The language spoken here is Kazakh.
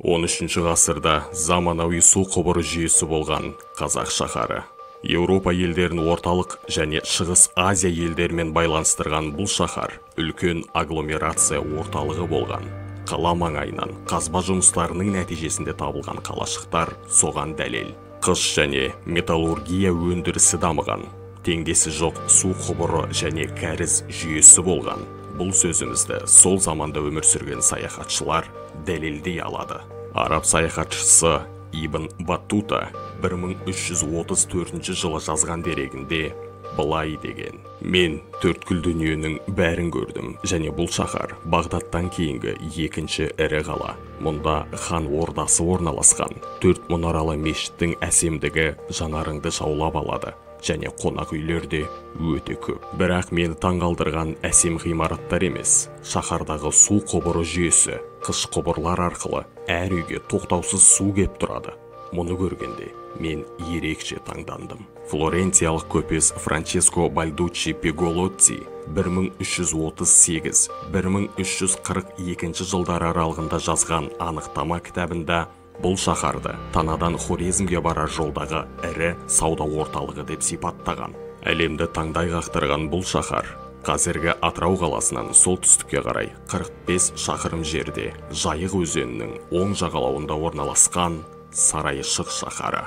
13 ғасырда заманауи су құбыры жүйесі болған қазақ шаһары. Еуропа елдерін орталық және Шығыс Азия елдерімен байланыстырған бұл шаһар үлкен агломерация орталығы болған. Қала маңайынан қазба жұмыстарының нәтижесінде табылған қалашықтар соған дәлел. Қыш және металлургия өндірісі дамыған, теңдесі жоқ су құбыры және кәріз жүйесі болған. Бұл сөзімізді сол заманда өмір сүрген саяхатшылар дәлелдей алады. Араб саяхатшысы Ибн Баттута 1334 жылы жазған дерегінде былай деген: «Мен төрткүл дүниенің бәрін көрдім және бұл шаһар Бағдаттан кейінгі екінші ірі қала. Мұнда хан ордасы орналасқан. Төрт мұнаралы мешіттің әсемдігі жанарыңды жаулап алады және қонақ үйлер де өте көп. Бірақ мені таңғалдырған әсем ғимараттар емес, шаһардағы су құбыры жүйесі, қыш құбырлар арқылы әр үйге тоқтаусыз су кеп тұрады. Мұны көргенде мен ерекше таңдандым». Флоренциялық көпес Франческо Бальдуччи Пеголотти 1338-1342 жылдар аралығында жазған анықтама кітабында бұл шаһарды Танадан Хорезмге барар жолдағы ірі сауда орталығы деп сипаттаған. Әлемді таңдай қақтырған бұл шаһар қазіргі Атырау қаласынан солтүстікке қарай 45 шақырым жерде Жайық өзенінің оң жағалауында орналасқан Сарайшық шаһары.